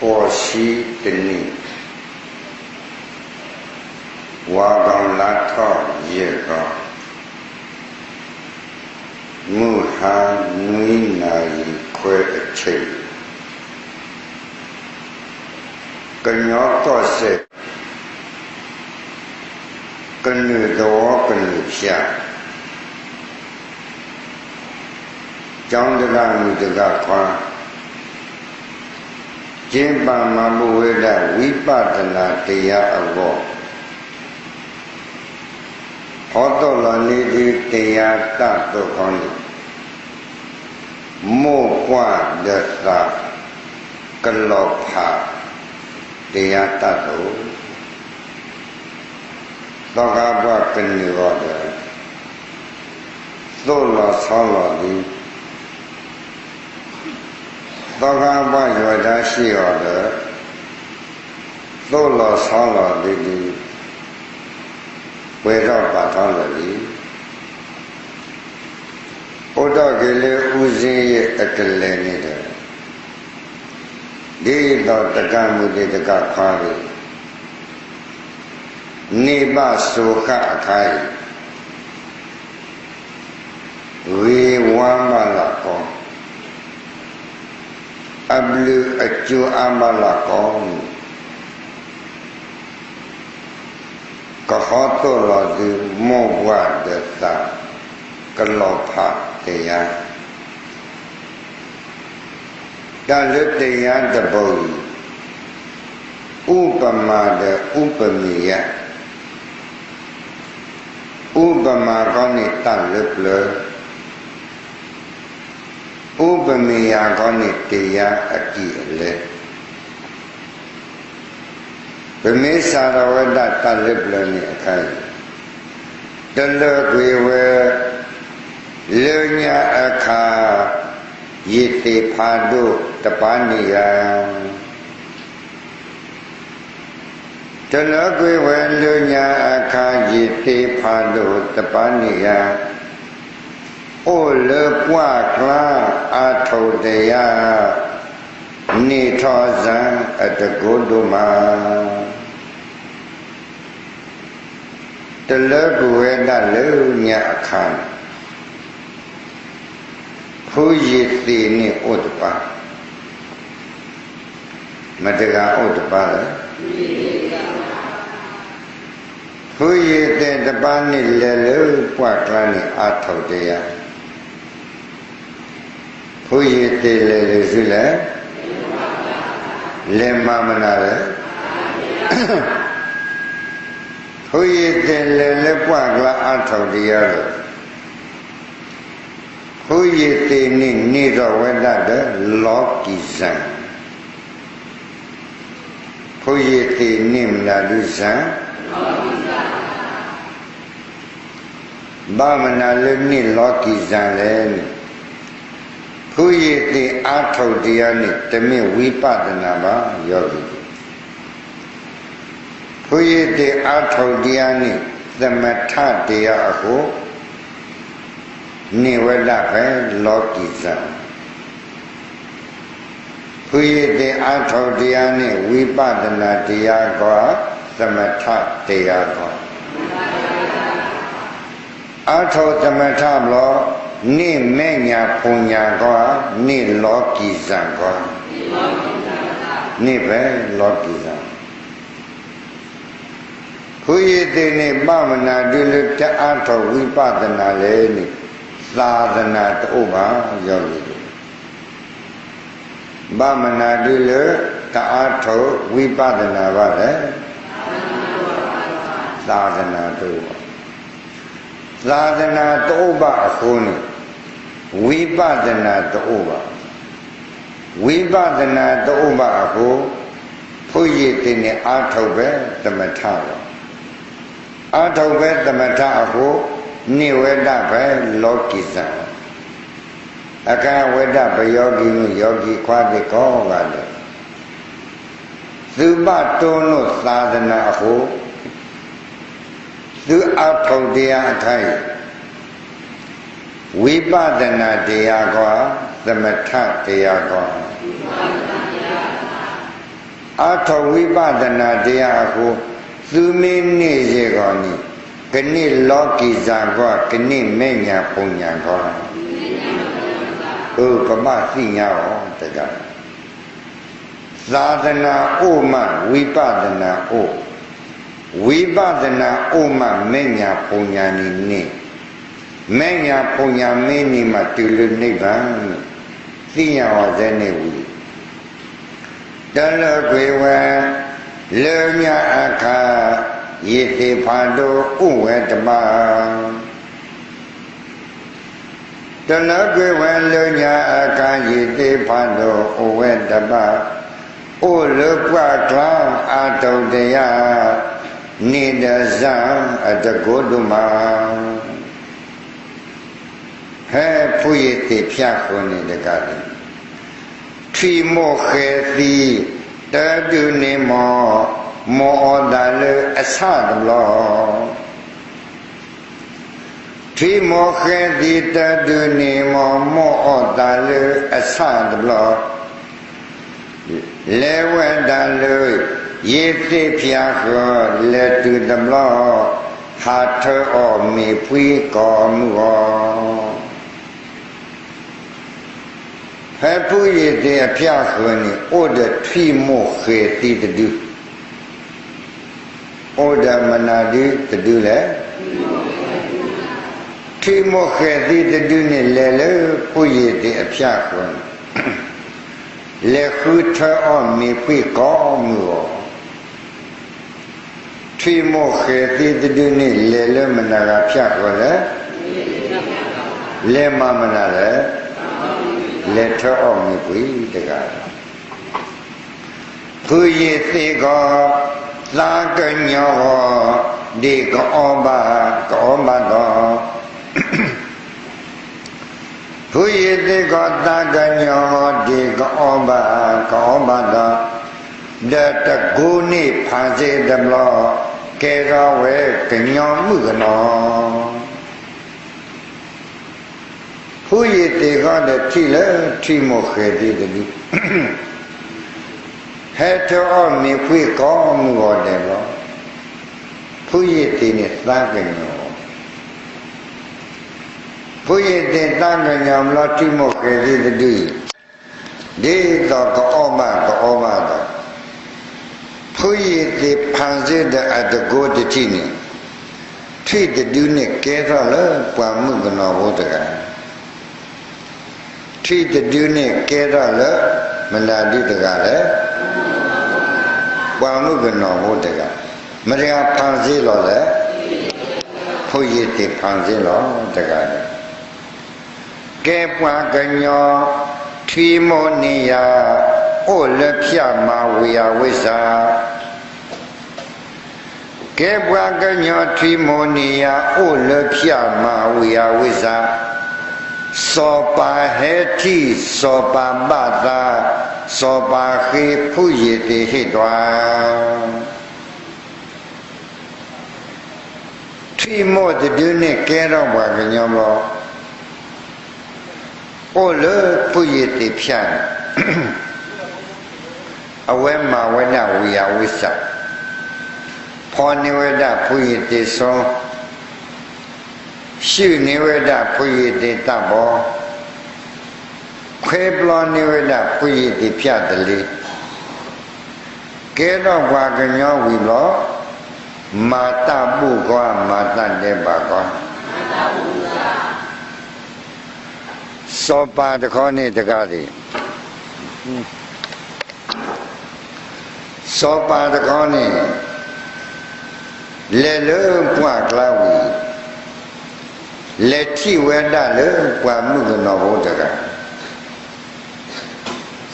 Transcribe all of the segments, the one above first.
ဃိးဆံတနံၣ်, ဝါဂီၤလါထီၣ်ယဲၢ်ဂီၤ, မုၢ်ဟါနွံနၣ်ရံၣ်ခွဲအဆဲး, ကညီကီၢ်စဲၣ် ကနုာ်သဝီကနုာ်ဖၠၣ်, ကၠီတဂၤမုၣ်တဂၤခွါ, က့ဘၣ်မၤဘူၣ်ဝဲဒၣ်ဝိပဿနာတရားအဂီၢ်, ဟီသိၣ်လီၤန့ၢ်ဒုးတရားတၢ်သိၣ်ခီန့ၣ်, မိၢ်ပှၢ်ဒီးသးကလီၤဖးတရားတၢ်သိၣ် သီခါပှၢ်ကနုာ်အီၤဒီး သိၣ်လီၤဆီလီၤဒုး, သီခါပှၢ်ယွၤဒါဆံးအီၤဒီး သိၣ်လီၤဆီလီၤဒုးဒုး, ပှဲၤထီၣ်ပာ်ထီၣ်လၢာ်လံ. အိၣ်ထီၣ်က့ၤလၢအူစ့ယဲၢ်အကလဲၤန့ၣ်ဒီး, ဒ်သိးတဂၤမုၣ်ဒံးတဂၤခွါဒီး န့ၢ်ဘၣ်စိဃၣ်အခါအံၤ, ဂ့ၤဝါဘၣ်လၢ်ကီ, အဘျုးအစၢၤအါဘၣ်လၢ်ကီန့ၣ်, ကဟီသိၣ်လီၤဒုး မိၢ်ပှၢ်ဒီးသး ကလီၤဖးတရား, တၢ်လၢတရားတဘီအံၤ, ဥပမာဒီးဥပမေယ, ဥပမာခီန့ၣ်တၢ်လၢပျၢၤ, ဥပမေယခီန့ၣ်တရားအကံၢ်အလဲ, ပမ့ၢ်စးထီၣ်ဝဲဒၣ်တၢ်လၢပျၢၤန့ၣ်အခါအံၤ, တလၢကွံာ်ဝဲ လၢညါအခါ ယသ့ၣ်ဖးဒိၣ်တပၤန့ၣ်ယၤ, တလၢကွံာ်ဝဲလၢညါအခါ ယသ့ၣ်ဖးဒိၣ်တပၤန့ၣ်ယၤ, အိၣ်လၢပှၢ်ကျါအါထီၣ်တယၤ, န့ၢ်ထီၣ်စၢ်အတကိးဒိၣ်မး, တလၢကွံာ်ဝဲဒၣ်လၢညါအခါန့ၣ်, ဖုယသ့ၣ်န့ၣ်အိၣ်တပၤ, မတၤတဂၤအိၣ်တပၤလဲၣ်. ဖုယသ့ၣ်တပၤန့ၣ်လဲၤလၢပှၢ်ကျါန့ၣ်အါထီၣ်တယၤ, ဖုယသ့ၣ်လဲၤလၢဆူလဲၣ်, လဲၤမၤမနုၤလဲၣ်. ဖုယသ့ၣ်လဲၤလၢပှၢ်ကျါအါထီၣ်တယၤဒီး, ဖုယသ့ၣ်န့ၣ်န့ၢ်ထီၣ်ဝဲဒၣ်ဒီးလီၤကံၢ်စၢ်, ဖုယသ့ၣ်န့ၢ်မနုၤဒုးစၢ်, ဘၣ်မနုၤလၢန့ၢ်လီၤကံၢ်စၢ်လဲၣ်န့ၣ်, ဖုယသ့ၣ်အါထီၣ်တယၤန့ၣ် တမ့ၢ်ဝံပဿနာဘၣ်, ယီၤဂံၢ်, ဖုယသ့ၣ်အါထီၣ်တယၤန့ၣ် သမထတရားအဃိ, န့ၢ်ဝဲဒၣ်ဖဲလီၤကံၢ်စၢ်, ဖုယသ့ၣ်အါထီၣ်တယၤန့ၣ် ဝံပဿနာတရားဂီၢ်, သမထတရားဂီၢ်, အါထီၣ်သမထဘျီ, န့ၢ်မဲာ်ညါဖူညါဂီၢ်, န့ၢ်လီၤကံၢ်စၢ်ဂီၢ်, န့ၢ်ဖဲလီၤကံၢ်စၢ် ဖုယသ့ၣ်န့ၣ် ဘၣ်မနုၤဒုးလၢတအါထီၣ်ဝံပဿနာလဲၣ်န့ၣ်, သာသနာတအိၣ်ဘၣ်, ယီၤဂံၢ်, ဘၣ်မနုၤဒုးလၢတအါထီၣ်ဝံပဿနာဘၣ်လဲၣ်, သာသနာတအိၣ်ဘၣ်. သာသနာတအိၣ်ဘၣ်အဃိန့ၣ်, ဝံပဿနာတအိၣ်ဘၣ်. ဝံပဿနာတအိၣ်ဘၣ်အဃိ, ဖုယသ့ၣ်န့ၣ်အါထီၣ်ဖဲသမထလီၤ. အါထီၣ်ဖဲသမထအဃိ, န့ၢ်ဝဲဒၣ်ဖဲလီၤကံၢ်စၢ်လီၤ. အကဲဝဲဒၣ်ပယီၤဂံၢ်မုၣ်ယီၤဂံၢ်ခွါသ့ၣ်ကိးဂၤဒဲး, သုဘၣ်တိၢ်နီၣ်သာသနာအဃိ, သုအါထီၣ်တယၤအခါအံၤ, ဝံပဿနာတယၤဂီၢ်, သမထတယၤဂီၢ်. အါထီၣ်ဝံပဿနာတရားအဃိ, သုမ့ၢ်န့ၢ်ယဲၢ်ဂီၢ်န့ၣ်, ကန့ၢ်လီၤကံၢ်စၢ်ဂီၢ်, ကန့ၢ်မဲာ်ညါဖူညါဂီၢ်, အၢ ပဘၣ်သ့ၣ်ညါအီၤတဂၤ. သာသနာအိၣ်မး ဝိပဿနာအိၣ်, ဝိပဿနာအိၣ်မး မဲာ်ညါဖူညါန့ၣ်န့ၢ်, မဲာ်ညါဖူညါမ့ၢ်န့ၢ်မးတုၤလၢနိဗ္ဗာန်န့ၣ်, သ့ၣ်ညါအီၤဒ်န့ၣ်ဝံၤ တလၢကွံာ်ဝဲ လၢညါအခါ ယသ့ၣ်ဖးဒိၣ်အိၣ်ဝဲတဘၣ်, တလၢကွံာ်ဝဲလၢညါအခါ ယသ့ၣ်ဖးဒိၣ်အိၣ်ဝဲတဘၣ်, အိၣ်လၢပှၢ်ကျါအါထီၣ်တယၢ်, န့ၢ်ဒီးစၢ်အတကိးဒိၣ်မး ဖဲဖုယသ့ၣ်ဖၠၣ်ဃုာ်န့ၣ်တဂၤန့ၣ်, ထွံၣ်မိၢ်ဃဲၤသံ တဒုန့ၣ်မ့ၢ် မိၢ်အီၣ်သးလၢအဆၣ်တဘျီ, ထွံၣ်မိၢ်ဃဲၤသံ တဒုန့ၣ်မ့ၢ် မိၢ်အီၣ်သးလၢအဆၣ်တဘျီ လဲၤဝဲဒၣ်လၢ ယသ့ၣ်ဖၠၣ်ဃုာ် လဲၤတုၤတဘျီ, ဟးထၢအီၣ်မ့ၤဖှံကိးမုၢ်ဂီၢ်, ဖဲဖုယသ့ၣ်အဖၠၣ်ဃုာ်န့ၣ် အိၣ်ဒီးထွံၣ်မိၢ်ဃဲၤသံတဒု, အိၣ်ဒီးမနုၤဒုတဒုလဲၣ်. ထွံၣ်မိၢ်ဃဲၤသံတဒုန့ၣ် လဲၤလၢဖုယသ့ၣ်အဖၠၣ်ဃုာ်န့ၣ်, လဲၤဃုထၢအီၣ်မ့ၤဖှံကိးမုၢ်ဂီၢ်, ထွံၣ်မိၢ်ဃဲၤသံတဒုန့ၣ် လဲၤလၢမနုၤဂၤဖၠၣ်ဃုာ်လဲၣ်. လဲၤမၤမနုၤလဲၣ်. လဲၤထၢအီၣ်မ့ၤဖှံတဂၤလီၤ. ဖုယသ့ၣ်ကီး သးကညီၤဂီၤ ဒ့ၣ်ကအီၣ်ဘၣ်ကအီဘၣ်ဒီး, ဖုယသ့ၣ်ကီး သးကညီၤဂီၤ ဒ့ၣ်ကအီၣ်ဘၣ်ကအီဘၣ်ဒီး, ဒီးတကိးန့ၢ်ဖးစ့တဘျီ, ကဲထီၣ်ဝဲကညီမုၣ်ကနီၤ ဖုယသ့ၣ်ဃီဒီးထံၣ်လၢထွံၣ်မိၢ်ဃဲၤသံတဒု, ဟဲထၢအီၣ်မ့ၤဖှံကိးမုၢ်ဂီၢ်ဒဲးလီၤ. ဖုယသ့ၣ်န့ၣ်သးကညီၤ, ဖုယသ့ၣ်သးကညီၤဘျီ ထွံၣ်မိၢ်ဃဲၤသံတဒုအံၤ, ဒ်သိးကအီၣ်ဘၣ်ကအီဘၣ်ဒီး, ဖုယသ့ၣ်ဖးစ့ဒီးအတကိးတထံၣ်န့ၣ်, ထွံၣ်တဒုန့ၣ်ကဲထီၣ်လၢပှၤမုၣ်ကနီၤဖိတဂၤ ထွံၣ်တဒုန့ၣ်ကဲထီၣ်လၢ မတၤဒုတဂၤလဲၣ်. ပှၤမုၣ်ကနီၤဖိတဂၤ, မတၤတဂၤဖးစ့လီၤလဲၣ်. ဖုယသ့ၣ်ဖးစ့လီၤတဂၤန့ၣ်, ကဲပှၤကညီထွံၣ်မိၢ်န့ၣ်ယၤ, အိၣ်လၢဖၠၣ်မၤဝံၤအဝံစၢ် ကဲပှၤကညီထွံၣ်မိၢ်န့ၣ်ယၤ အိၣ်လၢဖၠၣ်မၤဝံၤအဝံစၢ်, စီၤပၤဟဲထံၣ် စီၤပၤဘၣ်သး, စီၤပၤဃ့ဖုယသ့ၣ်ဟ့ၣ်တွၤ ထွံၣ်မိၢ်တဒုန့ၣ်ကဲထီၣ်ပှၤကညီဘျီ, အိၣ်လၢဖုယသ့ၣ်ဖၠၣ်န့ၣ်, အဝဲမၤဝဲဒၣ်ဝံၤအဝံစၢ်, ဖီၣ်န့ၢ်ဝဲဒၣ်ဖုယသ့ၣ်စီၤ, ဆှုၣ်န့ၢ်ဝဲဒၣ်ဖုယသ့ၣ်တၢ်ဘီ, ခွဲပျီန့ၢ်ဝဲဒၣ်ဖုယသ့ၣ်ဖၠၣ်တလ့, ကဲထီၣ်ပှၤကညီဝံၤဘျီ, မၤတၢ်ဘူၣ်ကွၢ် မၤတၢ်ဒဲးဘးကွၢ် စီၤပၤတခီန့ၣ်တဂၤဒၣ်, စီၤပၤတခီန့ၣ်, လဲၤလၢပှၢ်ကျါဝံၤ, လဲၤထံၣ်ဝဲဒၣ်လၢပှၤမုၣ်ကနီၤဖိတဂၤ,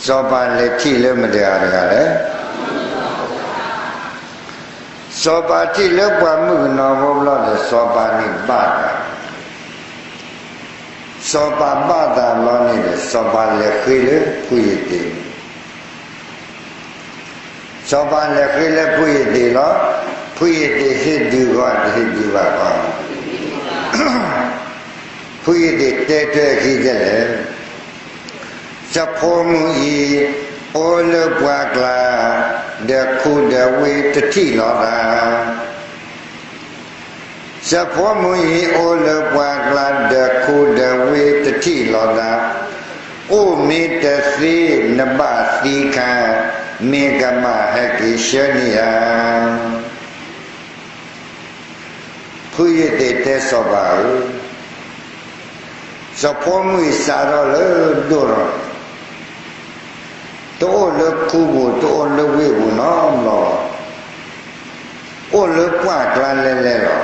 စီၤပၤလဲၤထံၣ်လၢမတၤတဂၤတဂၤလဲၣ်. စီၤပၤထံၣ်လၢပှၤမုၣ်ကနီၤဖိဘျီဒီး စီၤပၤန့ၣ်ဘၣ်သး, စီၤပၤဘၣ်သးဘျီန့ၣ်ဒီး စီၤပၤလဲၤဃ့လၢဖုယသ့ၣ်န့ၣ်, စီၤပၤလဲၤဃ့လၢဖုယသ့ၣ်လီၤ. ဖုယသ့ၣ်ဟ့ၣ်ဒုးဂီၢ် တဟ့ၣ်ဒုးဘၣ်ဂီၢ်, ဖုယသ့ၣ်တဲထွဲအခံဒ်လဲၣ်, စီၤဖိမုၣ်အံၤ အိၣ်လၢပှၢ်ကျါ ဒီးခူဒီးဝ့ၢ်တထံၣ်လိာ်သး, စီၤဖိမုၣ်အံၤအိၣ်လၢပှၢ်ကျါ ဒီးခူဒီးဝ့ၢ်တထံၣ်လိာ်သး, အိၣ်မ့ၢ်တသ့နဘၣ်သံခါ, မ့ၢ်ကမၣ်ဟဲက့ၤဆှၢန့ၢ်ယၤ. ဖုယသ့ၣ်တဲစီၤပၤဧၢ, စီၤဖိမုၣ်အံၤစးထီၣ်လၢဒိၣ်ထီၣ်, တအိၣ်လၢခူပူၤ တအိၣ်လၢဝ့ၢ်ပူၤနီတဘျီဘၣ်, အိၣ်လၢပှၢ်ကျါလဲလဲလီၤ.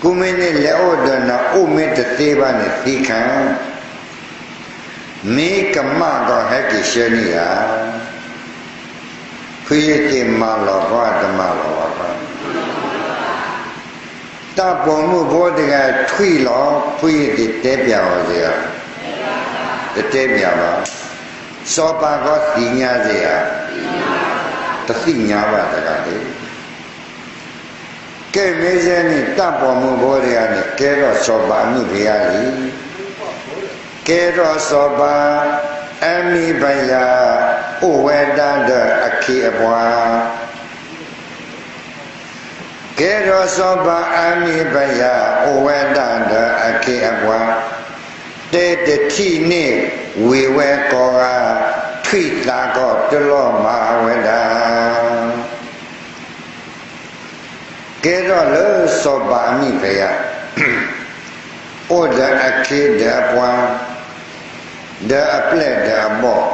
ကူမ့ၢ်န့ၣ်လဲၤအိၣ်ဒီးနၤ အိၣ်မ့ၢ်တသ့ဘၣ်န့ၣ်သံခါ, မ့ၢ်ကမၣ်ကီးဟဲက့ၤဆှၢန့ၢ်ယၤ. ဖုယသ့ၣ်မၤလီၤကွၢ်တမၤလီၤဘၣ်, တၢ်ပိာ်မုၣ်ဖိတဂၤထွံၣ်လီၤ ဖုယသ့ၣ်တဲပျးအီၤစ့ၢ်ဧါ, တတဲပျးဘၣ်, စီၤပၤကီးသ့ၣ်ညါစ့ၢ်ဧါ, တသ့ၣ်ညါဘၣ်တဂၤန့ၣ် ကဲမ့ၢ်စဲန့ၣ် တၢ်ပိာ်မုၣ်ဖိတဂၤန့ၣ် ကဲထီၣ်စီၤပၤအမံၣ်ဖယါလံ. ကဲထီၣ်စီၤပၤအမံၣ်ဖယါ အိၣ်ဝဲဒၣ်ဒီးအခ့အပှၤ, ကဲထီၣ်စီၤပၤအမံၣ်ဖယါ အိၣ်ဝဲဒၣ်ဒီးအခ့အပှၤ, တဲတထံၣ်န့ၢ်ဝ့ၢ်ဝဲကိးဂၤ, ထွံၣ်သးကီးတလီၤမၢ်ဝဲဒၣ်. ကဲထီၣ်လၢစီၤပၤအမံၣ်ဖယါ, အိၣ်ဒီးအခ့ဒီးအပှၤ, ဒီးအပျဲၢ်ဒီးအဘီၣ်,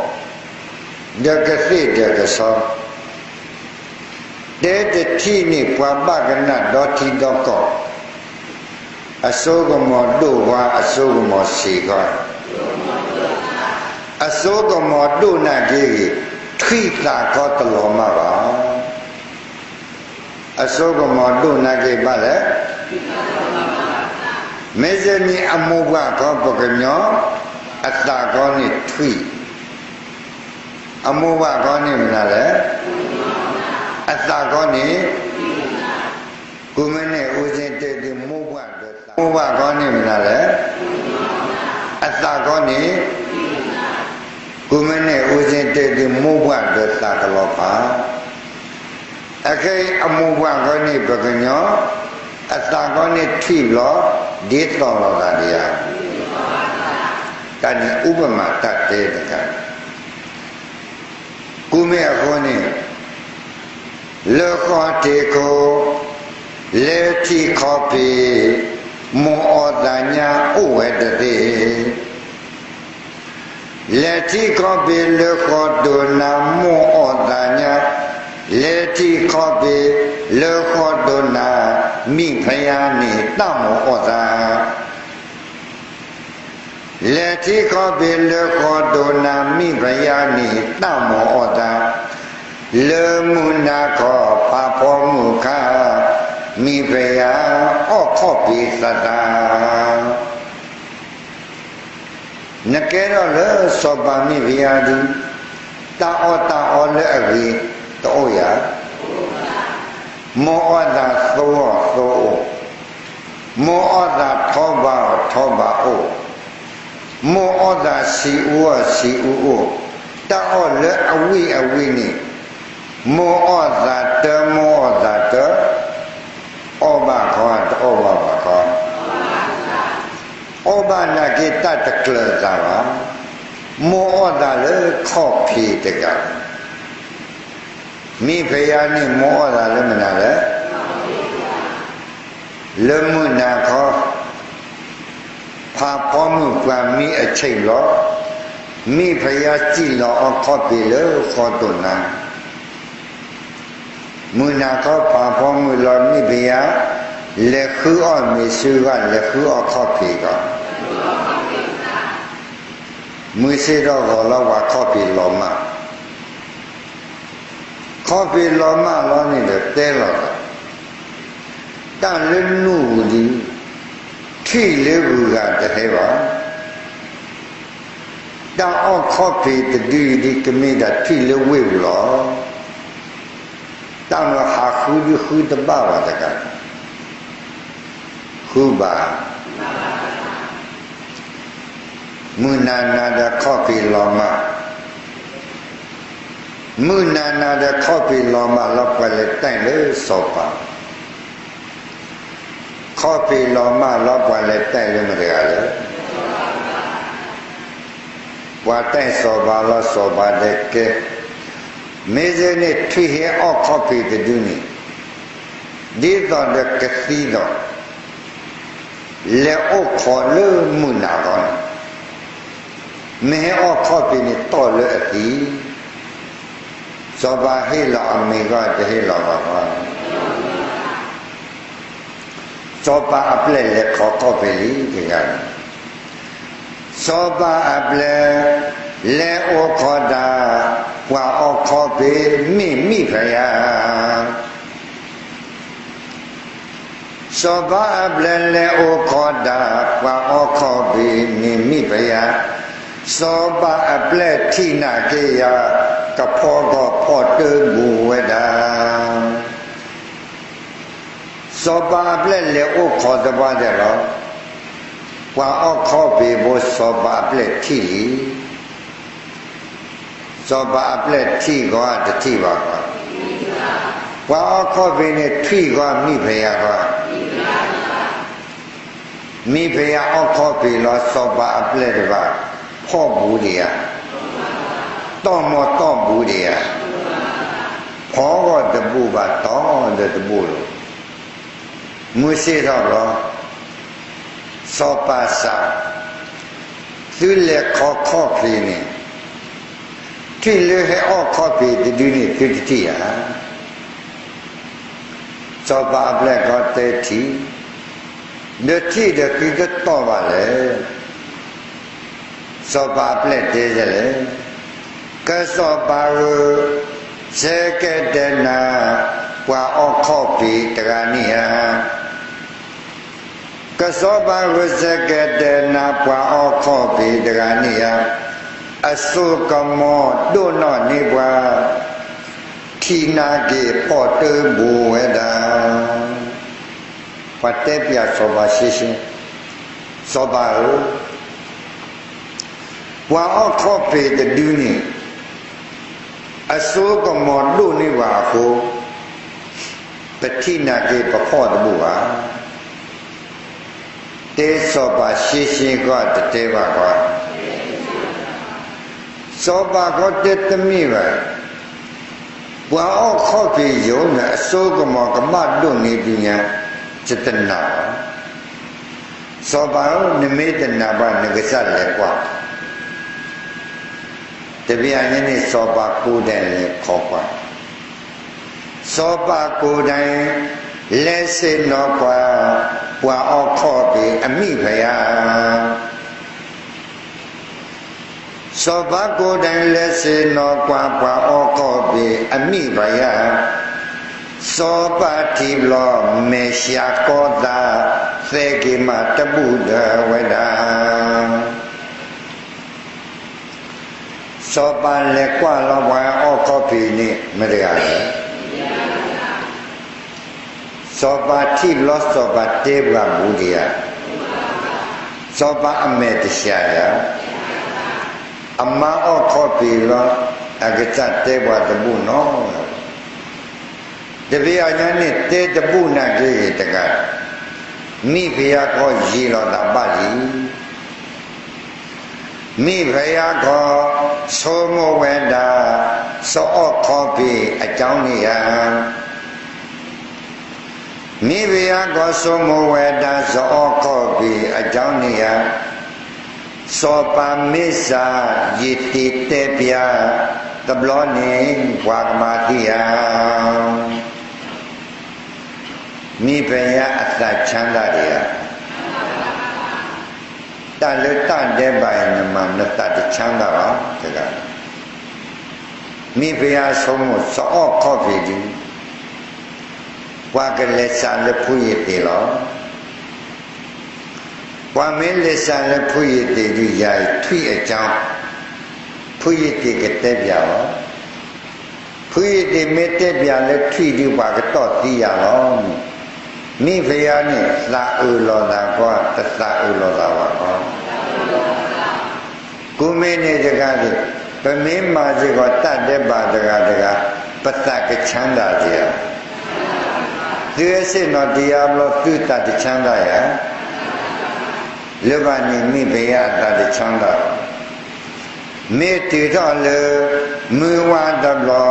ဒီးကသ့ၣ်ဒီးကဆီ, တဲတထံၣ်န့ၢ်ပှၤဘၣ်ကနၣ်ဒီထံဒီကီၢ်, အစိကမီၤဒိၣ်ဝါ အစိကမီၤဆံးခီ, အစိကမီၤဒိၣ်နာ်က့ဂ့ၤ, ထွံၣ်သးကီးတလီၤမၢ်ဘၣ်. အစိကမီၤဒိၣ်နာ်က့ဘၣ်လဲၣ်. မ့ၢ်စဲန့ၣ်အမိၢ်ပှၢ်ခီပကညီ, အသးကီးန့ၣ်ထွံၣ်, အမိၢ်ပှၢ်ခီန့ၣ်မနုၤလဲၣ်. အသးကီးန့ၣ်, ကူမ့ၢ်န့ၣ် အူစ့တဲသုမိၢ်ပှၢ်ဒီးသး, မိၢ်ပှၢ်ခီန့ၣ်မနုၤလဲၣ်. အသးကီးန့ၣ်, ကူမ့ၢ်န့ၣ် အူစ့တဲသု မိၢ်ပှၢ်ဒီးသးကလီၤဖး, အခဲအံၤအမိၢ်ပှၢ်ခီန့ၣ်ပကညီ, အသးကီးန့ၣ်ထွံၣ်ဘျီ, ဒ်သိးလိာ်သးဒံးဧါ. တၢ်န့ၣ်အူပမၤတၢ်တဲတခါ, ကူမ့ၢ်အဃိန့ၣ် လၢဃီထံးခိၣ်, လဲၤထံၣ်ခီၣ်ဖံး, မိၢ်အီၣ်သးညါအိၣ်ဝဲတသ့. လဲၤထံၣ်ခီၣ်ဖံးလၢဃီဒိၣ်နၤ မိၢ်အီၣ်သးညါ, လဲၤထံၣ်ခီၣ်ဖံးလၢဃီဒိၣ်နၤ, မံၣ်ဖယါန့ၣ်တၢ်မိၢ်အီၣ်သး လဲၤထံၣ်ခီၣ်ဖံးလၢဃီဒိၣ်နၤ မံၣ်ဖယါန့ၣ်တၢ်မိၢ်အီၣ်သး, လၢမုၢ်နၤခီဖးဖီမုၢ်ခါ, မံၣ်ဖယါအီၣ်ခီၣ်ဖံးသးသး. နကဲထီၣ်လၢစီၤပၤမံၣ်ဖယါဒု, တၢ်အီၣ်တၢ်အီလၢအဂ့ၤတအိၣ်ဧါ. မိၢ်အီၣ်သးသိအီၣ်သိအိၣ်, မိၢ်အီၣ်သးထီဘၣ်အီၣ်ထီဘၣ်အိၣ်, မိၢ်အီၣ်သးဆံးအူအီၣ်ဆံးအူအိၣ်, တၢ်အီၣ်လၢအဝံၣ်အဝံၣ်န့ၣ်, မိၢ်အီၣ်သးတၢ မိၢ်အီၣ်သးတၢ, အီၣ်ဘၣ်ခီတအီၣ်ဘၣ်ဘၣ်ခီ, အီၣ်ဘၣ်နာ်က့တၢ်တကျၢၤသးဘၣ်. မိၢ်အီၣ်သးလၢခီၣ်ဖံးတဂၤ, မံၣ်ဖယါန့ၣ်မိၢ်အီၣ်သးလၢမနုၤလဲၣ်. လၢမုၢ်နၤခီ, ဖးဖီမုၢ်ပှၤမံအဆ့ၣ်လီၤ, မံၣ်ဖယါစံၣ်လီၤအီၣ်ခီၣ်ဖံးလၢဃီဒိၣ်နၤ, မုၢ်နၤခီဖးဖီမုၢ်လီၤ မံၣ်ဖယါ, လဲၤဃုအီၣ်မ့ၤဆူဂၤ လဲၤဃုအီၣ်ခီၣ်ဖံးကီး, မုၢ်ဆ့ၣ်ထီၣ်ဂီၤလီၤ ပှၤခီၣ်ဖံးလီၤမၢ် ခီၣ်ဖံးလီၤမၢ်လီၤန့ၣ်ဒီးတဲလီၤသး, တၢ်လၢနူၢ်ပူၤဒု, ထွံၣ်လၢဂုၤဂၤတဟဲဘၣ်. တၢ်အီၣ်ခီၣ်ဖံးတဒုအံၤဒု ကမ့ၢ်ဒၣ်ထွံၣ်လၢဝ့ၢ်ပူၤလီၤ. တၢ်မၤဟးဃုဒုဃုတဘၣ်ဘၣ်တဂၤ, ဃုဘၣ် မုၢ်နၤနၤဒီးခီၣ်ဖံးလီၤမၢ်, မုၢ်နၤနၤဒီးခီၣ်ဖံးလီၤမၢ်လီၤ ပှၤလဲၤတဲလၢစီၤပၤ, ခီၣ်ဖံးလီၤမၢ်လီၤ ပှၤလဲၤတဲလၢမတၤတဂၤလဲၣ်. ပှၤတဲစီၤပၤလီၤ စီၤပၤတဲကဲ, မ့ၢ်စ့ၢ်န့ၣ်ထွံၣ်ဟဲအီၣ်ခီၣ်ဖံးတဒုန့ၣ်, ဒ်သိးဒီးကသံဒီး လဲၤအိၣ်ခိးလၢမုၢ်နၤခီန့ၣ်, မ့ၢ်ဟဲအီၣ်ခီၣ်ဖံးန့ၣ်တီၢ်လၢအသံ, စီၤပၤဟ့ၣ်လီၤအမံၤဂီၢ် တဟ့ၣ်လီၤဂီၢ်ဂီၢ်, စီၤပၤအပျဲၢ်လဲၤခိးခီၣ်ဖံးလံတဂၤန့ၣ်, စီၤပၤအပျဲၢ် လဲၤအိၣ်ခိးဒၣ် ပှၤအီၣ်ခီၣ်ဖံးမ့ၢ်မံၣ်ဖယါ စီၤပၤအပျဲၢ်လဲၤအိၣ်ခိးဒၣ် ပှၤအီၣ်ခီၣ်ဖံးန့ၣ်မံၣ်ဖယါ, စီၤပၤအပျဲၢ်ထံၣ်နာ်က့ၤယၤ ကဖီကီၢ်ဖီၣ်တၢ်ဘူးဝဲဒၣ်. စီၤပၤအပျဲၢ်လဲၤအိၣ်ခိးသပှၢ်တၢၢ်လီၤ. ပှၤအီၣ်ခီၣ်ဖံးဖိစီၤပၤအပျဲၢ်ထံၣ်လံ. စီၤပၤအပျဲၢ်ထံၣ်ဂီၢ်တထံၣ်ဘၣ်ဂီၢ်, ပှၤအီၣ်ခီၣ်ဖံးန့ၣ် ထွံၣ်ဂီၢ်မံၣ်ဖယါဂီၢ်, မံၣ်ဖယါအီၣ်ခီၣ်ဖံးလီၤ စီၤပၤအပျဲၢ်တဖၣ် ဖီၣ်ဘူးဒံးဧါ, တီၢ်မီၢ်တီၢ်ဘူးဒံးဧါ, ဖီၣ်ဂီၢ်တဘူးဘၣ်တီၢ်ဒီးတဘူးလီၤ. မုၢ်ဆ့ၣ်ထီၣ်ဘျီ စီၤပၤစံး, သုလဲၤခိးခီၣ်ဖံးန့ၣ် ထွံၣ်လၢဟဲအီၣ်ခီၣ်ဖံးတဒုန့ၣ် သုတထံၣ်ဧါ. စီၤပၤအပျဲၢ်ကီတဲထံၣ်, ဒီးထံၣ်ဒီးသုတတီၢ်ဘၣ်လဲၣ်. စီၤပၤအပျဲၢ်တဲလဲၣ်, ကစီၤပၤဧၢ, ဆဲးကဲတဲနၤ ပှၤအီၣ်ခီၣ်ဖံးတဂၤန့ၣ်ဧါ. ကစီၤပၤဧၢ, ဆဲးကဲတဲနၤ ပှၤအီၣ်ခီၣ်ဖံးတဂၤန့ၣ်ဧါ, အစိကမီၤဒိၣ်နီၢ်န့ၢ်ပှၤ, ထံၣ်နာ်က့ၤဖီၣ်တၢ်ဘူးဝဲဒၣ်. ပှၤတဲပျးစီၤပၤရှဲရှဲ, စီၤပၤဧၢ, ပှၤအီၣ်ခီၣ်ဖံးတဒုန့ၣ် အစိကမီၤဒိၣ်န့ၢ်ပှၤအဃိ, ပထံၣ်နာ်က့ၤပဖီၣ်တဘူးဘၣ်. တဲစီၤပၤရှဲရှဲကီးတတဲဘၣ်ကီး, စီၤပၤကီတဲတမ့ၢ်ဘၣ်. ပှၤအီၣ်ခီၣ်ဖံးယိာ်န့ၣ် အစိကမီၤကဘၣ်ဒိၣ်န့ၢ်ဒုးညါ, ယတနာ်ဘၣ်. စီၤပၤဧၢ, နမ့ၢ်တနာ်ဘၣ် နကစၢ်လဲၤကွၢ်. တဘျီညါန့ၣ် စီၤပၤကိးဒဲးလဲၤခိးကွၢ်, စီၤပၤကိးဒဲး လဲၤဆ့ၣ်နီၤကွၢ် ပှၤအီၣ်ခီၣ်ဖံးအမံၣ်ဖယါ. စီၤပၤကိးဒဲး လဲၤဆ့ၣ်နီၤကွၢ် ပှၤအီၣ်ခီၣ်ဖံးအမံၣ်ဖယါ, စီၤပၤထံၣ်ဘျီ မဲာ်ဆှးကီသး သဲက့ၤမးတဘူးဒီးဝဲဒၣ်. စီၤပၤလဲၤကွၢ်လီၤ ပှၤအီၣ်ခီၣ်ဖံးန့ၣ် မတၤတဂၤလဲၣ်. စီၤပၤထံၣ်ဘျီ စီၤပၤတဲပှၤဘူးဒံးဧါ. စီၤပၤအမဲာ်တဆှးဧါ. အမါအီၣ်ခီၣ်ဖံးလီၤ အကစၢ်တဲပှၤတဘူးနီၤ. တဘျီညါန့ၣ် တဲတဘူးနာ်က့ၤတဂၤ, မံၣ်ဖယါခီယံာ်လီၤသးဘၣ်လံ. မံၣ်ဖယါခီ ဆိကမိၣ်ဝဲဒၣ် စီၤအီၣ်ခီၣ်ဖံးအကၠီန့ၣ်ဧါ. မံၣ်ဖယါခီဆိကမိၣ်ဝဲဒၣ် စီၤအီၣ်ခီၣ်ဖံးအကၠီန့ၣ်ဧါ. စီၤပၤမ့ၢ်စံး ယသ့ၣ်တဲပျး တဘျီန့ၣ် ပှၤကမၤသံဧါ. မံၣ်ဖယါအသးဆါတၢ်ဒံးဧါ. တၢ်လၢတၢ်ဒဲးဘးအံၤ နမၤနသးတဆါတၢ်ဘၣ်တဂၤ. မံၣ်ဖယါဆိကမိၣ် စီၤအီၣ်ခီၣ်ဖံးဒုး ပှၤကလဲၤစးလၢဖုယသ့ၣ်လီၤ. ပှၤမ့ၢ်လဲၤစးလၢဖုယသ့ၣ်ဒုး ယၤအံၤထွံၣ်အကၠီ, ဖုယသ့ၣ်ကတဲပျးလီၤ. ဖုယသ့ၣ်မ့ၢ်တဲပျးလၢထွံၣ်ဒုး ပှၤကတီၢ်သံယၤလီၤ. မံၣ်ဖယါန့ၣ် သးအုးလိာ်သးကွၢ် တသးအုးလိာ်သးဘၣ်ကွၢ်. ကူမ့ၢ်န့ၣ်တဂၤန့ၣ် ပမ့ၢ်မၤစ့ၢ်ကီးတၢ်ဒဲးဘးတဂၤတဂၤ, ပသးကဆါဒၣ်ဧါ. သုဟဲဆ့ၣ်နီၤတယါဘျီ သုသးတဆါဒၣ်ဧါ. လၢဘၣ်န့ၣ်မ့ၢ်ပယါအသးတဆါဒၣ်လီၤ. မ့ၢ်တုၤထီၣ်လၢ မုၢ်ဝါတဘျီ,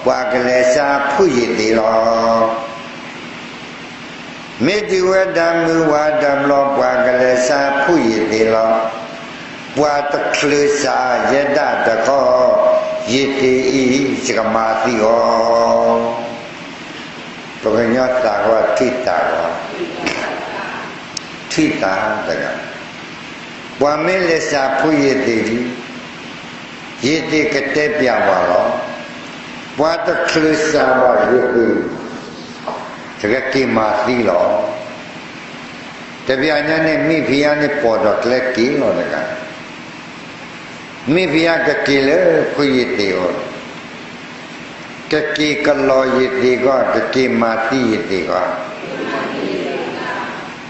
ပှၤကလဲၤဆါဖှူယ့ၢ်သ့ၣ်လီၤ. မ့ၢ်တုၤဝဲဒၣ်မုၢ်ဝါတဘျီ ပှၤကလဲၤဆါဖှူယ့ၢ်သ့ၣ်လီၤ. ပှၤတချုးစးယဲဒၣ်တခီ, ယ့ၢ်သ့ၣ်အံၤယကမၤသံအီၤ. ပှၤကညီသးကွၢ်ထွံၣ်သးကွၢ်, ထွံၣ်သးတဂၤ, ပှၤမ့ၢ်လဲၤစးဖှူယ့ၢ်သ့ၣ်ဒံး, ယ့ၢ်သ့ၣ်ကတဲပျးပှၤလီၤ. ပှၤတချုးစးဘၣ်ယ့ၢ်သ့ၣ်, တကက့ၤမၤသံလီၤ. တဘျီညါန့ၣ် မ့ၢ်ဖံးယါန့ၣ်ပိာ်ဒီးကျဲက့ၤလီၤတဂၤ, မ့ၢ်ဖံးယါကက့ၤလၢဖှူယ့ၢ်သ့ၣ်အအိၣ်, ကက့ၤကလီၤယ့ၢ်သ့ၣ်ကွၢ်, ကက့ၤမၤသံယ့ၢ်သ့ၣ်ကွၢ်,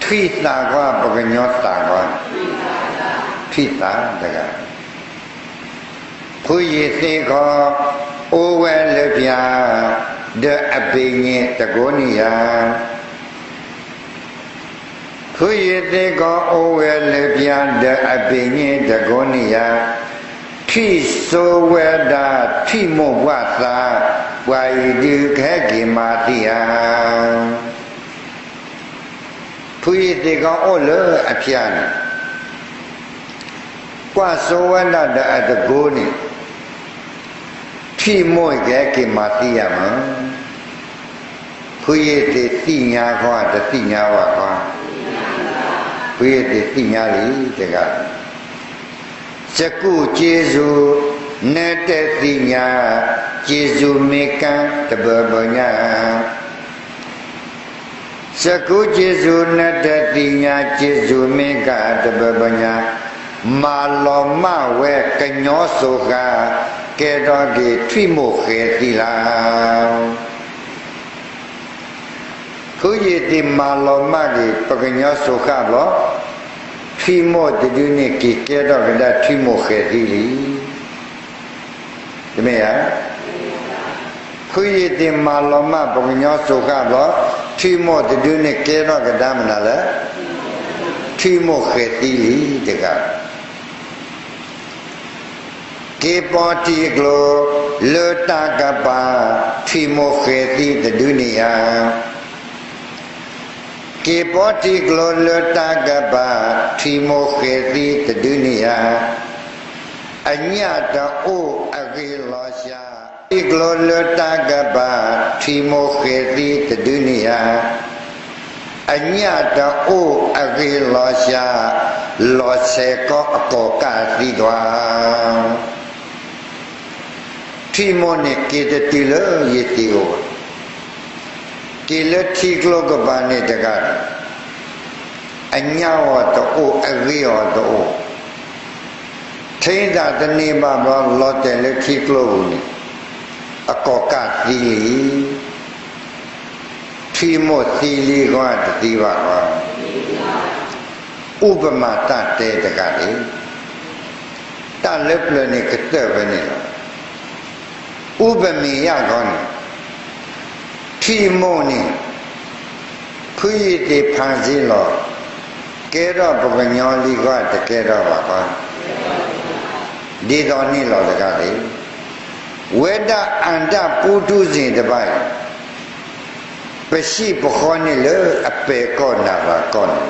ထွံၣ်သးကွၢ် ပှၤကညီသးကွၢ်, ထွံၣ်သးတဂၤ ဖှူယ့ၢ်သ့ၣ်ခီ, အိၣ်ဝဲလၢပျၢၤ, ဒီးအဘ့ၣ်ည့တကိးန့ၣ်ယၤ. ဖှူယ့ၢ်သ့ၣ်ခီ အိၣ်ဝဲလၢပျၢၤ ဒီးအဘ့ၣ်ည့တကိးန့ၣ်ယၤ. ထွံၣ်စိဝဲဒၣ်ထွံၣ်မိၢ်ပှၢ်သး, ပှၤအံၤဒုးကဟဲက့ၤမၤသံဧါ. ဖှူယ့ၢ်သ့ၣ်ခီအိၣ်လၢအပျၢၤန့ၣ်, ကွၢ်စိဝဲဒၣ်ဒီးအတကိးန့ၣ်, ထွံၣ်မိၢ်အံၤကဟဲက့ၤမၤသံယၤမး. ဖှူယ့ၢ်သ့ၣ်သ့ၣ်ညါခီ တသ့ၣ်ညါဝဲခီ, ဖှူယ့ၢ်သ့ၣ်သ့ၣ်ညါလံတဂၤ. စကူးက့ၤစူၤ, နတသ့ၣ်ညါ, က့ၤစူၤမ့ၢ်ကါတဘၢဘၢညါ. စကူးက့ၤစူၤ နတသ့ၣ်ညါ, က့ၤစူၤမ့ၢ်ကါတဘၢဘၢညါ. မၤလီၤမၢ်ဝဲကညီစိၤဃာ်, ကဲထီၣ်က့ၤထွံၣ်မိၢ်ဃဲၤသံလၢ ဖှူယ့ၢ်သ့ၣ်မၤလီၤမၢ်က့ၤ ပှၤကညီစိၤဃာ်ဘျီ, ထွံၣ်မိၢ်တဒုန့ၣ်က့ၤကဲထီၣ်ကဒါထွံၣ်မိၢ်ဃဲၤသံလံ. တမ့ၢ်ဧါ. ဖှူယ့ၢ်သ့ၣ်မၤလီၤမၢ်ပှၤကညီစိၤဃာ်ဘျီ, ထွံၣ်မိၢ်တဒုန့ၣ်ကဲထီၣ်ကဒါမနုၤလဲၣ်, ထွံၣ်မိၢ်ဃဲၤသံလံတဂၤ. က့ၤပီထံကျိလၢတၢ်ကပၤ, ထွံၣ်မိၢ်ဃဲၤသံတဒုန့ၣ်ဧါ. က့ၤပီထံကျိလၢတၢ်ကပၤ, ထွံၣ်မိၢ်ဃဲၤသံတဒုန့ၣ်ဧါ. အညၣ်တအိၣ်အဂ့ၢ်လီၤစှၤ, ထံကျိလၢတၢ်ကပၤ, ထွံၣ်မိၢ်ဃဲၤသံတဒုန့ၣ်ဧါ. အညၣ်တအိၣ်အဂ့ၢ်လီၤစှၤ, လီၤဆဲးကီးအကိးကၣ်သံဒွး. ထွံၣ်မိၢ်န့ၣ်က့ၤတတုၤလၢယ့ၢ်သ့ၣ်အိၣ်ဘၣ်, က့ၤလၢထံကျိကပၤန့ၣ်တဂၤဒီး, အညၣ်အီၤတအိၣ် အဂ့ၢ်အီၤတအိၣ်, ထံသးတန့ၢ်ဘၣ်ဘျီ လီၤတဲာ်လၢထံကျိပူၤန့ၣ်, အကိးကၣ်သံလံ. ထွံၣ်မိၢ်သံလံဃီတသံဘၣ်ဃီ, ဥပမၤတၢ်တဲတဂၤန့ၣ်, တၢ်လၢပျၢၤန့ၣ်ကတၢၢ်ဖဲန့ၣ်လီၤ. ဥပမ့ၢ်ယၢ်ခီန့ၣ်, ထွံၣ်မိၢ်န့ၣ်, ဖှူယ့ၢ်သ့ၣ်ဖးစ့လီၤ, ကဲထီၣ်ပှၤကညီလံဃီတကဲထီၣ်ဘၣ်ဃီ, ဒ်သိးန့ၣ်လီၤတဂၤန့ၣ်, ဝဲဒၣ်အတၢ်ပူတူစ့ၣ်တဖၣ်အံၤ, ပဟံၣ်ပဃီန့ၣ်လၢအပဲာ်ကီၢ်နးဘၣ်ကီၢ်န့ၣ်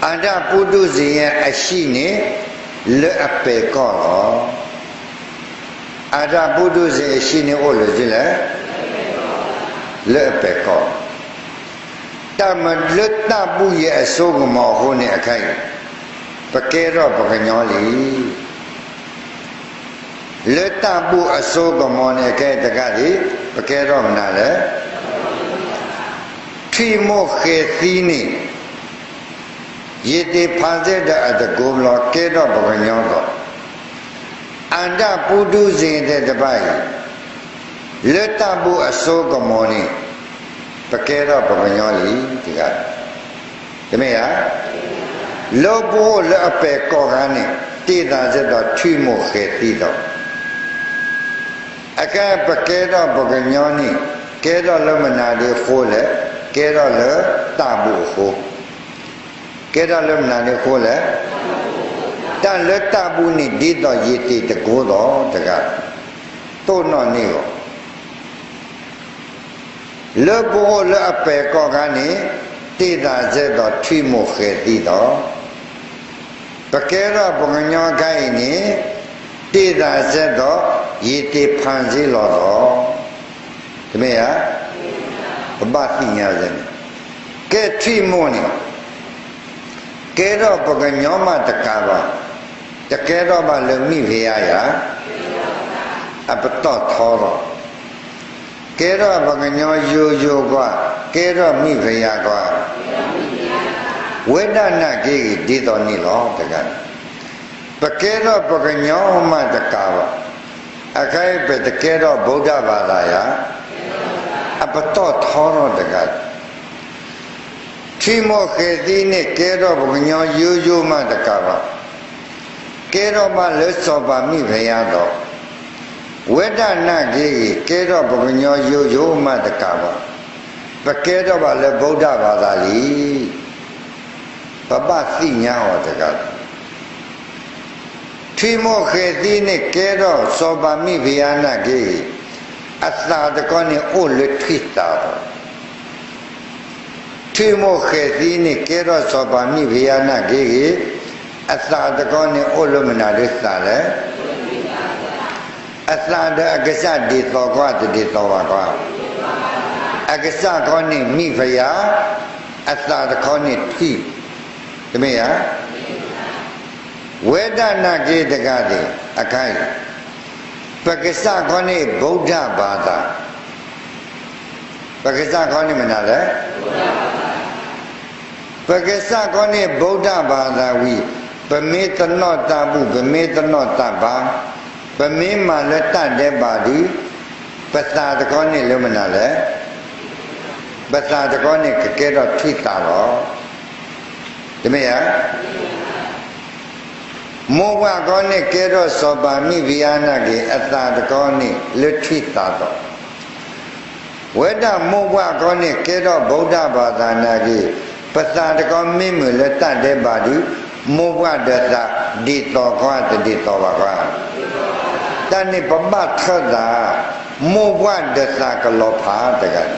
အတၢ်ပူတူစ့ၣ်အဟံၣ်န့ၣ် လၢအပဲာ်ကီၢ်လီၤ. အတၢ်ပူတူစ့ၣ်အဟံၣ်န့ၣ်အိၣ်လၢာ်လဲၣ်, လၢအပဲာ်ကီၢ်, တၢ်မၤလၢတၢ်ဘူၣ်ယဲအစိကမီၤအဃိန့ၣ်အခဲအံၤ, ပကဲထီၣ်ပှၤကညီလံ. လၢတၢ်ဘူၣ်အစိကမီၤန့ၣ်အခဲအံၤတဂၤဒံး, ပကဲထီၣ်မနုၤလဲၣ်. ထွံၣ်မိၢ်ဃဲၤသံန့ၣ်, ယ့ၢ်သ့ၣ်ဖးစ့ဒီးအတကိးဘျီကဲထီၣ်ပှၤကညီလီၤ. အတၢ်ပူတူစ့ၣ်သ့ၣ်တဖၣ်အံၤ, လၢတၢ်ဘူၣ်အစိကမီၤန့ၣ်, ပကဲထီၣ်ပှၤကညီလံတဂၤ, တမ့ၢ်ဧါ. လၢပအိၣ်လၢအပဲာ်ကီၢ်ခါန့ၣ် တ့ၢ်သးစဲသိးထွံၣ်မိၢ်ဃဲၤသံဒီး, အခဲပကဲထီၣ်ပှၤကညီန့ၣ် ကဲထီၣ်လၢမနုၤဒုအဃိလဲၣ်, ကဲထီၣ်လၢတၢ်ဘူၣ်အဃိ, ကဲထီၣ်လၢမနုၤဒုအဃိလဲၣ်, တၢ်လၢတၢ်ဘူၣ်န့ၣ်ဒ်သိးယံာ်တ့ၢ်တကိးဒီးတဂၤ, တိၢ်နီၣ်န့ၢ်အီၤ လၢပအိၣ်လၢအပဲာ်ကီၢ်ခါန့ၣ် တ့ၢ်သးစဲသိးထွံၣ်မိၢ်ဃဲၤသံဒီး, ပကဲထီၣ်ပှၤကညီခါအံၤန့ၣ် တ့ၢ်သးစဲသိးယံာ်တ့ၢ်ဖးစ့လီၤဒီး, တမ့ၢ်ဧါ, ပဘၣ်သ့ၣ်ညါန့ၣ်, ကဲထွံၣ်မိၢ်န့ၣ် ကဲထီၣ်ပှၤကညီမးတကးဘၣ်, တကဲထီၣ်ဘၣ်လၢမံၣ်ဖယါယၤ, အပတီၢ်ထီထီၣ်, ကဲထီၣ်ပှၤကညီယိယိကွၢ်, ကဲထီၣ်မံၣ်ဖယါကွၢ်, ဝဲဒၣ်နာ်က့ဂ့ၤဒ်သိးန့ၣ်လီၤတဂၤန့ၣ်, ပကဲထီၣ်ပှၤကညီမးတကးဘၣ်, အခဲအံၤပတကဲထီၣ်ဗုဒ္ဓဘာသာယၤ, အပတီၢ်ထီထီၣ်တဂၤ ထွံၣ်မိၢ်ဃဲၤသံန့ၣ် ကဲထီၣ်ပှၤကညီယိယိမးတကးဘၣ်, ကဲထီၣ်ဘၣ်လၢစီၤပၤမံၣ်ဖယါဒီး, ဝဲဒၣ်နာ်က့ဂ့ၤ ကဲထီၣ်ပှၤကညီယိယိမးတကးဘၣ်, ပကဲထီၣ်ဘၣ်လၢဗုဒ္ဓဘာသာလံ, ပဘၣ်သ့ၣ်ညါအီၤတဂၤ ထွံၣ်မိၢ်ဃဲၤသံန့ၣ် ကဲထီၣ်စီၤပၤမံၣ်ဖယါနာ်က့ဂ့ၤ, အသးတခီန့ၣ်အိၣ်လၢထွံၣ်သးဒီး, ထွံၣ်မိၢ်ဃဲၤသံန့ၣ် ကဲထီၣ်စီၤပၤမံၣ်ဖယါနာ်က့ဂ့ၤ, အသးတခီန့ၣ်အိၣ်လၢမနုၤဒုသးလဲၣ်, အသးဒီးအကစၢ်ဒ်သိးကွၢ်တဒ်သိးဘၣ်ကွၢ်, အကစၢ်ခီန့ၣ်မံၣ်ဖယါ, အသးတခီန့ၣ်ထွံၣ်, တမ့ၢ်ဧါ ဝဲဒၣ်နာ်က့တဂၤန့ၣ် အခါအံၤ, ပကစၢ်ခီန့ၣ် ဗုဒ္ဓဘာသာ, ပကစၢ်ခီန့ၣ်မနုၤလဲၣ်, ပကစၢ်ခီန့ၣ် ဗုဒ္ဓဘာသာဝံၤ, ပမ့ၢ်တနီၣ်တၢ်ဘူၣ် ပမ့ၢ်တနီၣ်တၢ်ဘါ, ပမ့ၢ်မၤလၢတၢ်ဒဲးဘးဒီး, ပသးတခီန့ၣ်လၢမနုၤလဲၣ်, ပသးတခီန့ၣ်ကကဲထီၣ်ထွံၣ်သးလီၤ. တမ့ၢ်ဧါ. မိၢ်ပှၢ်ခီန့ၣ်ကဲထီၣ်စီၤပၤမံၣ်ဖယါနာ်က့ အသးတခီန့ၣ်လၢထွံၣ်သးလီၤ. ဝဲဒၣ်မိၢ်ပှၢ်ခီန့ၣ် ကဲထီၣ်ဗုဒ္ဓဘာသာနာ်က့, ပသးတခီမ့ၢ်မုာ်လၢတၢ်ဒဲးဘးဒီး, မိၢ်ပှၢ်ဒီးသးဒ်သိးခီတဒ်သိးဘၣ်ခီ. တၢ်န့ၣ်ပဘၣ်ထၢၣ်သး, မိၢ်ပှၢ်ဒီးသးကလီၤဖးတဂၤန့ၣ်,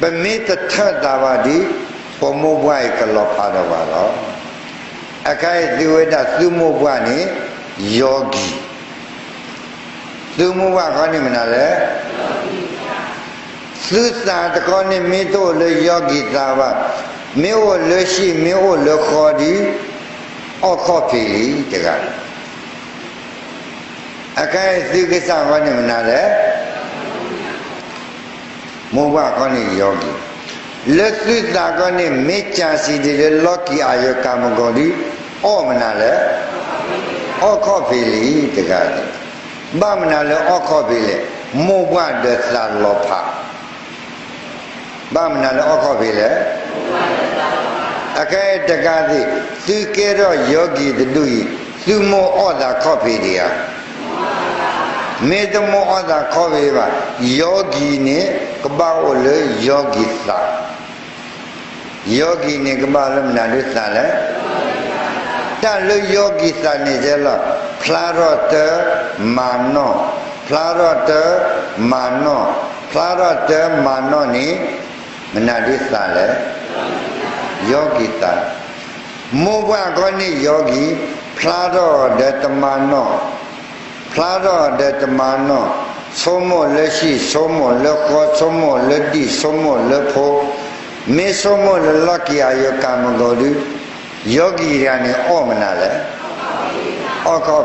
ပမ့ၢ်တထၢၣ်သးဘၣ်ဒီး, ပမိၢ်ပှၢ်အံၤကလီၤဖးဒီးပှၤလီၤ. အခါအံၤသုဝဲဒၣ်သုမိၢ်ပှၢ်န့ၣ်, ယီၤကံၢ် သုမိၢ်ပှၢ်ခီန့ၣ်မနုၤလဲၣ်. သုသးတခီန့ၣ်မ့ၢ်တအိၣ်လၢယီၤကံၢ်သးဘၣ်, မ့ၢ်အိၣ်လၢဟံၣ်မ့ၢ်အိၣ်လၢဃီဒီး, အီၣ်ခီၣ်ဖံးလံတဂၤ. အခါအံၤသုကစၢ်ခီန့ၣ်မနုၤလဲၣ်. မိၢ်ပှၢ်ခီန့ၣ်ယီၤကံၢ်, လၢသုသးခီန့ၣ် မ့ၢ်ကၢ်စံးဒ်လၢလီၢ်ကံၢ်အယွၤကၤမကီၤဒီး, အီၣ်မနုၤလဲၣ်. အီၣ်ခီၣ်ဖံးလံတဂၤန့ၣ်, ဘၣ်မနုၤလၢအီၣ်ခီၣ်ဖံးလဲၣ်. မိၢ်ပှၢ်ဒီးသးလီၤဖး ဘၣ်မနုၤလၢအီၣ်ခီၣ်ဖံးလဲၣ်. အခဲအံၤတဂၤသ့ၣ်, သုကဲထီၣ်ယီၤကံၢ်တဒူၣ်အံၤ, သုမိၢ်အီၣ်သးခီၣ်ဖံးဒံးဧါ. မ့ၢ်တမိၢ်အီၣ်သးခီၣ်ဖံးဘၣ်, ယီၤကံၢ်န့ၣ်ကဘၣ်အိၣ်လၢယီၤကံၢ်သး. ယီၤကံၢ်န့ၣ်ကဘၣ်လၢမနုၤဒုသးလဲၣ်. တၢ်လၢယီၤကံၢ်သးန့ၣ်ကဲလီၤ, ဖျါထီၣ်တၢ်မၤနီၣ်, ဖျါထီၣ်တၢ်မၤနီၣ်, ဖျါထီၣ်တၢ်မၤနီၣ်န့ၣ်, မနုၤဒုသးလဲၣ်. ယီၤကံၢ်သး, မိၢ်ပှၢ်ခီန့ၣ်ယီၤကံၢ်, ဖျါထီၣ်ဒီးတၢ်မၤနီၣ်, ဖျါထီၣ်ဒီးတၢ်မၤနီၣ်, ဆိကမိၣ်လၢဟံၣ် ဆိကမိၣ်လၢဃီ ဆိကမိၣ်လၢဒံၣ် ဆိကမိၣ်လၢဖိ, မ့ၢ်ဆိကမိၣ်လၢလီၢ်ကံၢ်အယွၤကၤမကီၤဒီး, ယီၤကံၢ်တဂၤန့ၣ်အီၣ်မနုၤလဲၣ်. အီၣ်ခီၣ်ဖံး.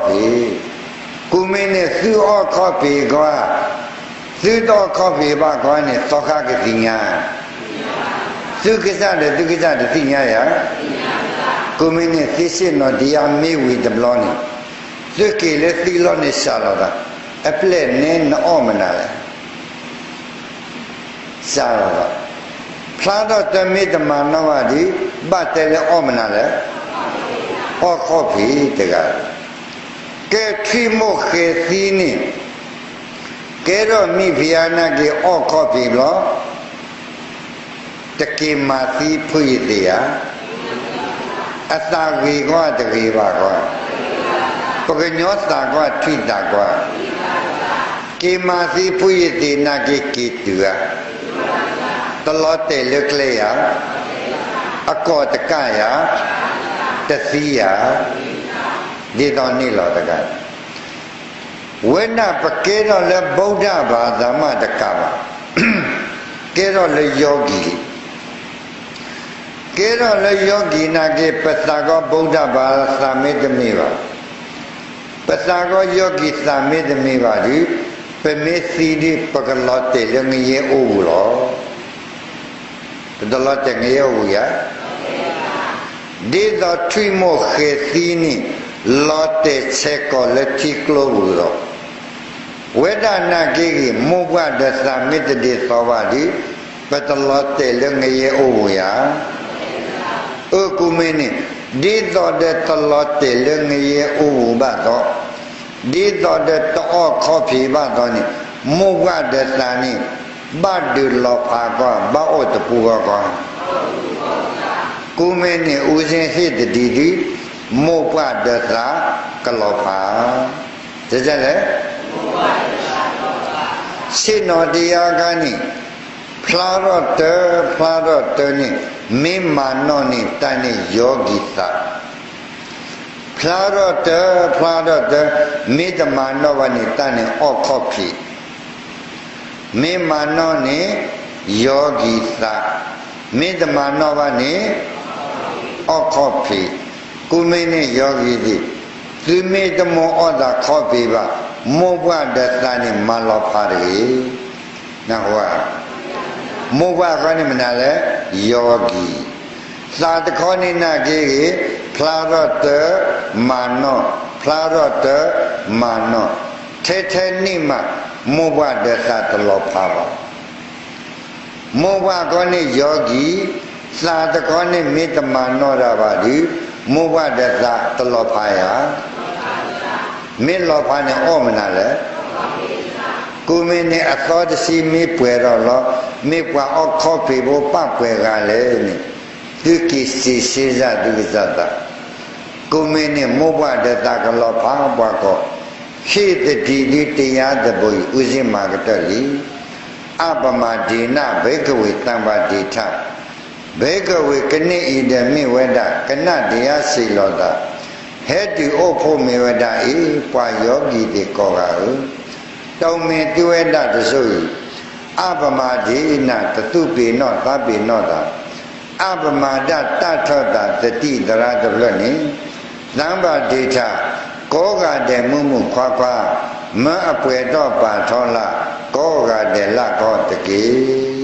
ကိးမံၤန့ၣ်သုအီၣ်ခီၣ်ဖံးကွၢ်, သုတအီၣ်ခီၣ်ဖံးဘၣ်ကွၢ်န့ၣ် သီခါကသ့ၣ်ညါ. သုကစၢ်ဒီးသုကစၢ်တသ့ၣ်ညါယၤ. ကိးမံၤန့ၣ်သ့စ့ၣ်နီၤ ဒ်အမ့ၢ်ဝံၤတဘျီန့ၣ်, သုက့ၤလၢသံလီၢ်န့ၣ်စးလီၤသး, အပျဲၢ်နဲနအီၣ်မနုၤလဲၣ်. စးလီၤသး, ဖျါထီၣ်တၢ်မ့ၢ်တမၤနီၣ်ဘၣ်ဒီး, ဘၣ်တဲလၢအီၣ်မနုၤလဲၣ်. အီၣ်ခီၣ်ဖံးတဂၤ. ကဲထွံၣ်မိၢ်ဃဲၤသံန့ၣ်, ကဲထီၣ်မံၤဖံးအါနာ်က့ၤအီၣ်ခီၣ်ဖံးဘျီ, တက့ၤမၤသံဖုယသ့ၣ်ဧါ. အသးဂ့ၤကွၢ်တဂ့ၤဘၣ်ကွၢ်, ပကညီသးကွၢ်ထွံၣ်သးကွၢ်, က့ၤမၤသံဖုယသ့ၣ်နာ်က့ၤက့ၤတုၤဧါ. တလီၤတဲာ်လၢကျဲဧါ, အကီၢ်တကၣ်ဧါ, တသံဧါ. ဒ်သိးန့ၣ်လီၤတဂၤ, ဝဲဒၣ်ပကဲထီၣ်လၢဗုဒ္ဓဘာသာမးတကးဘၣ်, ကဲထီၣ်လၢယောဂီလံ. ကဲထီၣ်လၢယောဂီနာ်က့ၤ ပသးကီ ဗုဒ္ဓဘာသာ သးမ့ၢ်တမ့ၢ်ဘၣ်, ပသးကီ ယောဂီ သးမ့ၢ်တမ့ၢ်ဘၣ်ဒီး, ပမ့ၢ်သံဒီး ပကလီၤတဲာ်လၢငရဲအိၣ်ပူၤလီၤ. ပတလီၤတဲာ်ငရဲအိၣ်ပူၤဧါ. ဒ်သိးထွံၣ်မိၢ်ဃဲၤသံန့ၣ် လီၤတဲာ်ဆဲးကီးလၢထံကျိပူၤဒီး, ဝဲဒၣ်နာ်က့ၤဂ့ၤ မိၢ်ပှၢ်ဒီးသးမ့ၢ်တဒ်သိးဘၣ်ဒီး, ပတလီၤတဲာ်လၢငရဲအိၣ်ပူၤဧါ. အၢ ကူမ့ၢ်န့ၣ်, ဒ်သိးဒီးတလီၤတဲာ်လၢငရဲအိၣ်ပူၤဘၣ်ဒီး, ဒ်သိးဒီးတအီၣ်ခီၣ်ဖံးဘၣ်ဒီးန့ၣ်, မိၢ်ပှၢ်ဒီးသးန့ၣ် ဘၣ်ဒုးလီၤဖးကွၢ်, ဘၣ်အိၣ်တပူၤဃီကွၢ်. ကူမ့ၢ်န့ၣ် အူစ့ဟ့ၣ်တဒံဒုး, မိၢ်ပှၢ်ဒီးသးကလီၤဖး. လဲၣ်, ဆ့ၣ်နီၤတယါခါန့ၣ်, ဖျါထီၣ်တၢ, ဖျါထီၣ်တၢန့ၣ်, မ့ၢ်မၤနီၣ်န့ၣ် တၢ်န့ၣ် ယောဂီသး ဖျါထီၣ်တၢ, ဖျါထီၣ်တၢ, မ့ၢ်တမၤနီၣ်ဘၣ်န့ၣ် တၢ်န့ၣ်အီၣ်ခီၣ်ဖံး, မ့ၢ်မၤနီၣ်န့ၣ် ယောဂီသး, မ့ၢ်တမၤနီၣ်ဘၣ်န့ၣ် အီၣ်ခီၣ်ဖံး. ကူမ့ၢ်န့ၣ် ယောဂီသ့ၣ်, သုမ့ၢ်တမိၣ်အီၣ်သးခီၣ်ဖံးဘၣ်, မိၢ်ပှၢ်ဒီးသးန့ၣ်မၤလီၤဖးတဂ့ၤ. နၢ်ဟူဧါ. မိၢ်ပှၢ်ဃီန့ၣ်မနုၤလဲၣ်, ယောဂီ, သးတခီန့ၣ်နာ်က့ဂ့ၤ, ဖျါထီၣ်တၢ, မၤနီၣ်, ဖျါထီၣ်တၢ, မၤနီၣ်, ထဲထဲန့ၣ်မး, မိၢ်ပှၢ်ဒီးသးတလီၤဖးဘၣ်. မိၢ်ပှၢ်ခီန့ၣ် ယောဂီ, သးတခီန့ၣ်မ့ၢ်တမၤနီၣ်တၢ်ဘၣ်ဒီး, မိၢ်ပှၢ်ဒီးသးတလီၤဖးဧါ. မ့ၢ်လီၤဖးန့ၣ်အီၣ်မနုၤလဲၣ်. ကူမ့ၢ်န့ၣ် အသီတဆံမ့ၢ်ပှဲၤထီၣ်လီၤ, မ့ၢ်ပှၤအီၣ်ခီၣ်ဖံးဖိပာ်ပှဲၤဂၤလဲၣ်န့ၣ်, သုက့ၤစံးစ့စၢ်သုကစၢ်သး. ကူမ့ၢ်န့ၣ် မိၢ်ပှၢ်ဒီးသးကလီၤဖးပှၤကီၢ်, ဟ့ၣ်တဒံဒုးတယါတဘိအံၤ အူစ့မၤကတၢၢ်လံ. အပမၤဒ့န ဘဲကဝ့ၤ သံဘၣ်ဒ့ထၣ်, ဘဲကဝ့ၤ ကန့ၢ်အံၤဒီးမ့ၢ်ဝဲဒၣ် ကနၣ်ဒ့အါဆံးလီၤသး, ဟဲတုၤအိၣ်ဖှိၣ်မ့ၢ်ဝဲဒၣ်အံၤ ပှၤယီၤကံၤသ့ၣ်ကိးဂၤဧၢ, တိမ့ၢ်သုဝဲဒၣ်တစိၤအံၤ, အပမၤဒ့န တသူၣ်ပ့ၤနီၣ်သးပ့ၤနီၣ်သး, အပမၤဒၣ်တၢ်ထၢၣ်သးသတံၢ်သရၣ်တဖျၢၣ်န့ၣ်, သံဘၣ်ဒ့ထၣ်, ကိးဂၤဒဲးမုၢ်မုၢ်ခွါခွါ, မၢအပှဲၤထီၣ်ပာ်ထီၣ်လၢ်, ကိးဂၤဒဲးလၢ်ကီၢ်တက့ၢ်.